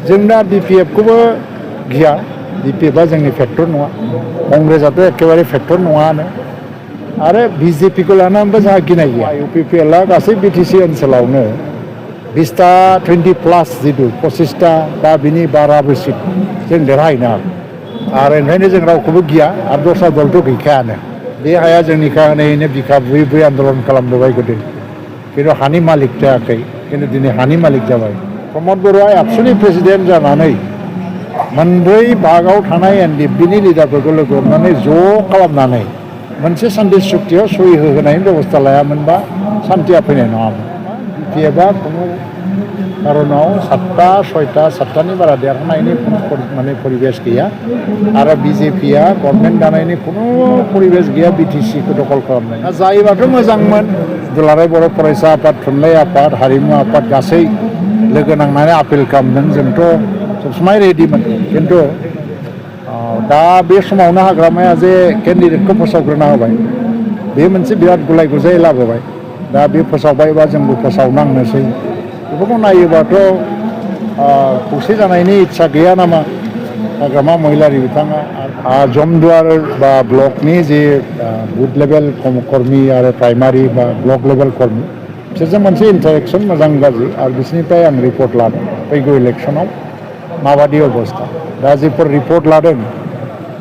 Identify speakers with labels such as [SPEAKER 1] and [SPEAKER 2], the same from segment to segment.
[SPEAKER 1] जोंना बिपिएफखौबो गिया बिपिएफआ जोंनि फेक्टर नङा कंग्रेसआथ' एखेबारे फेक्टर नङानो आरो बिजेपिखौ लानानैबो जोंहा गिनाय गैया इउपिपिएलआ गासै बिटिसि ओनसोलावनो 20टा 20+ जितु 25टा बा बिनि बाराबो सिट जों देरहाहैनो हागौ आरो ओंखायनो जों रावखौबो गिया आरो दस्रा दलथ' गैखायानो बे हाया जोंनिखा होनैनो बिखा बुयै बुयै आन्दलन खालामबोबाय गोदो खिन्थु हानि मालिक जायाखै खिन्थु दिनै हानि मालिक जाबाय प्रमद बर'आ एबसुनि प्रेसिडेन्ट जानानै मोनब्रै भागाव थानाय एनडिएफबिनि लिडारफोरखौ लोगो हमनानै ज' खालामनानै मोनसे सान्थि सुक्तियाव सहि होनायनि बेबस्था लायामोनबा सान्थिया फैनाय नङामोन बिपिएफआ खुनु कारनाव 7टा 6टा 7टानि बारा देरहानायनि माने परिबेस गैया आरो बिजेपिया गभर्नमेन्ट दानायनि खुनु परिबेस गैया बिटिसिखौ दखल खालामनाय जायोबाथ' मोजांमोन दुलाराय बर' फरायसा आफाद थुनलाइ आफाद हारिमु आफाद गासै लोगो नांनानै आपिल खालामदों जोंथ' सबसमाय रेडिमोन खिन्थु दा बे समावनो हाग्रामाया जे केन्डिडेटखौ फोसावग्रोना होबाय बे मोनसे बिराद गुलाय गुजाय लाबोबाय दा बे फोसावबायबा जोंबो फोसावनांनोसै बेफोरखौ नायोबाथ' खौसे जानायनि इस्सा गैया नामा हाग्रामा महिलारि बिथाङा जमदुवार बा ब्लकनि जे बुथ लेभेल कर्मी आरो प्राइमारि बा ब्लक लेभेल कर्मी बिसोरजों मोनसे इन्टारेक्सन मोजां गाज्रि आरो बिसोरनिफ्राय आं रिपर्ट लादों फैगौ इलेक्सनाव माबादि अबस्था दा जेफोर रिपर्ट लादों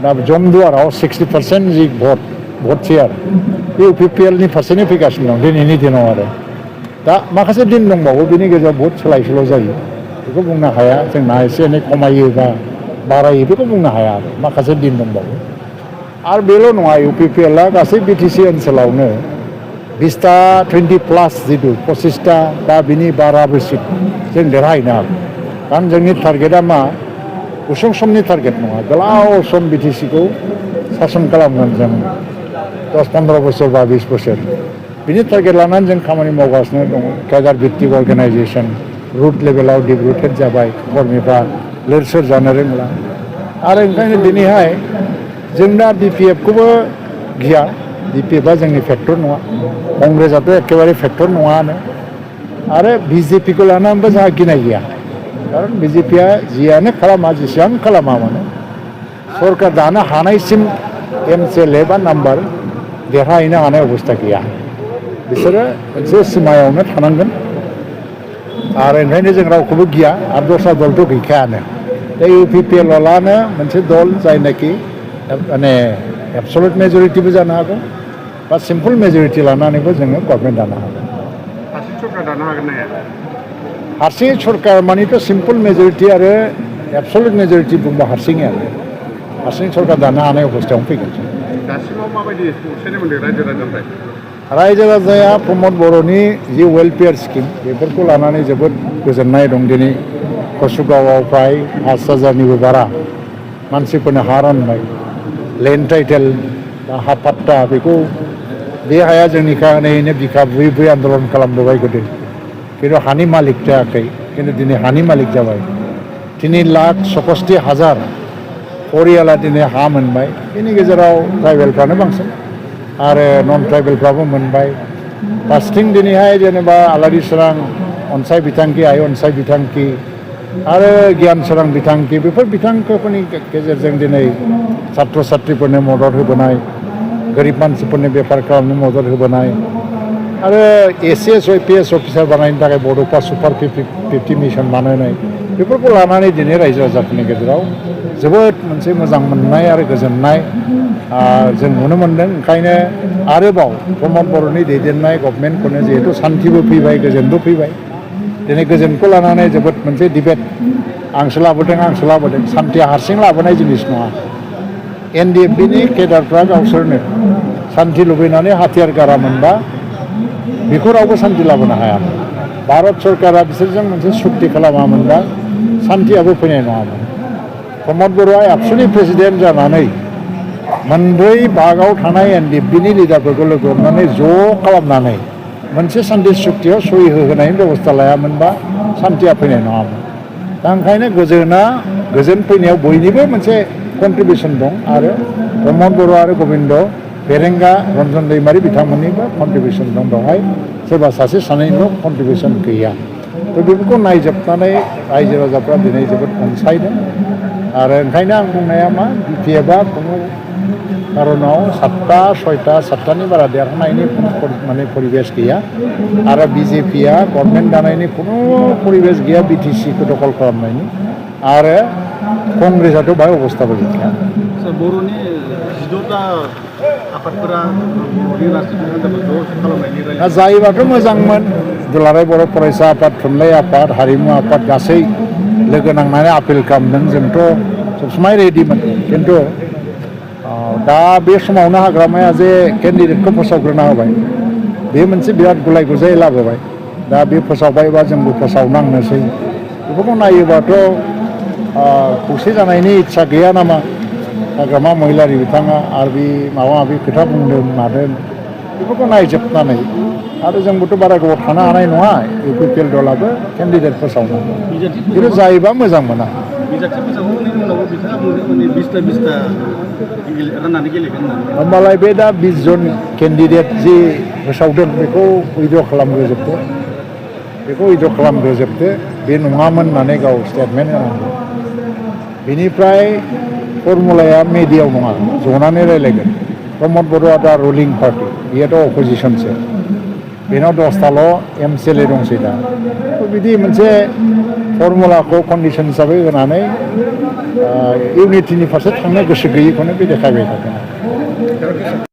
[SPEAKER 1] दा जमदुवाराव 60% जि भट शेयार बे इउपिपिएलनि फारसेनो फैगासिनो दं दिनैनि दिनाव आरो दा माखासे दिन दंबावो बिनि गेजेराव बहुत सोलाय सोल' जायो बेखौ बुंनो हाया जोंना एसे एनै खमायो बा बारायो बेखौ बुंनो हाया आरो माखासे दिन दंबावो आरो बेल' नङा इउपिपिएलआ गासै बिटिसि ओनसोलावनो 20टा 20+ जितु 25टा बा बिनि बाराबो सिट जों देरहाहैनो हागौ कारण जोंनि टारगेटआ मा गुसुं समनि टारगेट नङा गोलाव सम बिटिसिखौ सासन खालामगोन जों 10-15 बोसोर बा 20 बोसोर बिनि टारगेट लानानै जों खामानि मावगासिनो दङ केडार भित्तिक अर्गानाइजेसन रुट लेभेलाव डिभेलपमेन्ट जाबाय कर्मीफ्रा लोर सोर जानो रोंला आरो ओंखायनो दिनैहाय जोंना बिपिएफखौबो गिया बिपिएफआ जोंनि फेक्टर नङा कंग्रेसआथ' एखेबारे फेक्टर नङानो आरो बिजेपिखौ लानानैबो जोंहा गिनाय गैया कारण बिजेपिया जियानो खालामा जेसेबां खालामा मानो सरकार दानो हानायसिम एमसिएलए बा नाम्बार देरहाहैनो हानाय अबस्था गैया बिसोरो मोनसे सिमायावनो थानांगोन आरो ओंखायनो जों रावखौबो गिया आरो दस्रा दलथ' गैखायानो दा इउपिपिएलआनो मोनसे दल जायनाखि माने एबसलुट मेजरिटिबो जानो हागौ बा सिम्पल मेजरिटि लानानैबो जोङो गभर्नमेन्ट दानो हागोन
[SPEAKER 2] हारसिं सरकार दानो हागोन ना हाया
[SPEAKER 1] हारसिं सरकार मानिथ' सिम्पल मेजरिटि आरो एबसलुट मेजरिटि बुंबा हारसिङानो हारसिं सरकार दानो हानाय अबस्थायावनो फैगोन
[SPEAKER 2] दासिमाव माबायदि अनसायनाय मोनदों रायजो राजानिफ्राय
[SPEAKER 1] रायजो राजाया प्रमद बर'नि जि वेलफेयार स्किम बेफोरखौ लानानै जोबोद गोजोननाय दं दिनै कसुगावआव फ्राय 5,000निबो बारा मानसिफोरनो हा रानबाय लेन्ड टाइटेल बा हा पाट्टा बेखौ बे हाया जोंनिखा होनैनो बिखा बुयै बुयै आन्दलन खालामबोबाय गोदो खिन्थु हानि मालिक जायाखै खिन्थु दिनै हानि मालिक जाबाय 3,67,000 परियाला दिनै हा मोनबाय बेनि गेजेराव ट्राइबेलफ्रानो बांसिन आरो नन ट्राइबेलफ्राबो मोनबाय फार्स्टिं दिनैहाय जेनेबा आलारि सोरां अनसाय बिथांखि आइ अनसाय बिथांखि आरो गियान सोरां बिथांखि बेफोर बिथांखिफोरनि गेजेरजों दिनै छात्र छात्रिफोरनो मदद होबोनाय गोरिब मानसिफोरनो बेफार खालामनो मदद होबोनाय आरो एसिएस आइपिएस अफिसार बानायनो थाखाय बड'फा सुपार 50 मिशन बानायनाय बेफोरखौ लानानै दिनै रायजो राजाफोरनि गेजेराव जोबोद मोनसे मोजां मोननाय आरो गोजोननाय जों नुनो मोन्दों ओंखायनो आरोबाव प्रमद बर'नि दैदेननाय गभर्नमेन्टखौनो जिहेतु सान्थिबो फैबाय गोजोनबो फैबाय दिनै गोजोनखौ लानानै जोबोद मोनसे डिबेट आंसो लाबोदों सान्थिया हारसिं लाबोनाय जिनिस नङा एनडिएफबिनि केडारफ्रा गावसोरनो सान्थि लुबैनानै हाथियार गारामोनबा बेखौ रावबो सान्थि लाबोनो हायामोन भारत सरकारा बिसोरजों मोनसे सुक्ति खालामामोनबा सान्थियाबो फैनाय नङामोन प्रमद बर'आ एबसुनि प्रेसिडेन्ट जानानै मोनब्रै भागाव थानाय एनडिएफबिनि लिडारफोरखौ लोगो हमनानै ज' खालामनानै मोनसे सान्थि सुक्तियाव सहि होनायनि बेबस्था लायामोनबा सान्थिया फैनाय नङामोन दा ओंखायनो गोजोन फैनायाव बयनिबो मोनसे कन्ट्रिबिउसन दं आरो प्रमद बर' आरो गबिन्द बेरेंगा रन्जन दैमारि बिथांमोननिबो कन्ट्रिबिउसन दं बेवहाय सोरबा सासे सानैनिल' कन्ट्रिबिउसन गैया थ' बेफोरखौ नायजोबनानै रायजो राजाफ्रा दिनै जोबोद अनसायदों आरो ओंखायनो आं बुंनाया मा बिपिएफआ खुनु कारनाव 7-6-7टानि बारा देरहानायनि माने परिबेस गैया आरो बिजेपिआ गभर्नमेन्ट दानायनि खुनु परिबेस गैया बिटिसिखौ दखल खालामनायनि आरो कंग्रेसआथ' बाहाय अबस्थाबो गैखाया
[SPEAKER 3] बर'नि 16टा आफादफोरा बर'नि राजनीति हान्जाखौ ज' खालामनायनि
[SPEAKER 1] दा जायोबाथ' मोजांमोन दुलाराय बर' फरायसा आफाद थुनलाइ आफाद हारिमु आफाद गासै लोगो नांनानै आपिल खालामदों जोंथ' सबसमाय रेडिमोन खिन्थु दा बे समावनो हाग्रामाया जे केन्डिडेटखौ फोसावग्रोना होबाय बे मोनसे बिराद गुलाय गुजाय लाबोबाय दा बे फोसावबायबा जोंबो फोसावनांनोसै बेफोरखौ नायोबाथ' खौसे जानायनि इस्सा गैया नामा हाग्रामा महिलारि बिथाङा आरो बे माबा माबि खोथा बुंदों मादों बेफोरखौ नायजोबनानै आरो जोंबोथ' बारा गोबाव थानो हानाय नङा इउपिपिएल दलाबो केन्डिडेट फोसावनो खिन्थु जायोबा मोजां मोना
[SPEAKER 3] बिजाथि फोसावनायनि उनावबो बिथाङा बुंदों माने 20टा राननानै गेलेगोन होननानै
[SPEAKER 1] होमबालाय बे दा 20 जन केन्डिडेट जि फोसावदों बेखौ उइद्र' खालामग्रोजोबदो बे नङामोन होननानै गाव स्टेटमेन्ट होनांगौ बेनिफ्राय फर्मुलाया मेडियाव नङा जनानै रायलायगोन प्रमद बर'आ दा रुलिं पार्टि बेयोथ' अपोजिसनसो बेनाव 10टाल' एमसिएलए दंसै दा बिदि मोनसे फर्मुलाखौ कन्डिसन हिसाबै होनानै इउनिटिनि फारसे थांनो गोसो गैयैखौनो बे देखायबाय थादों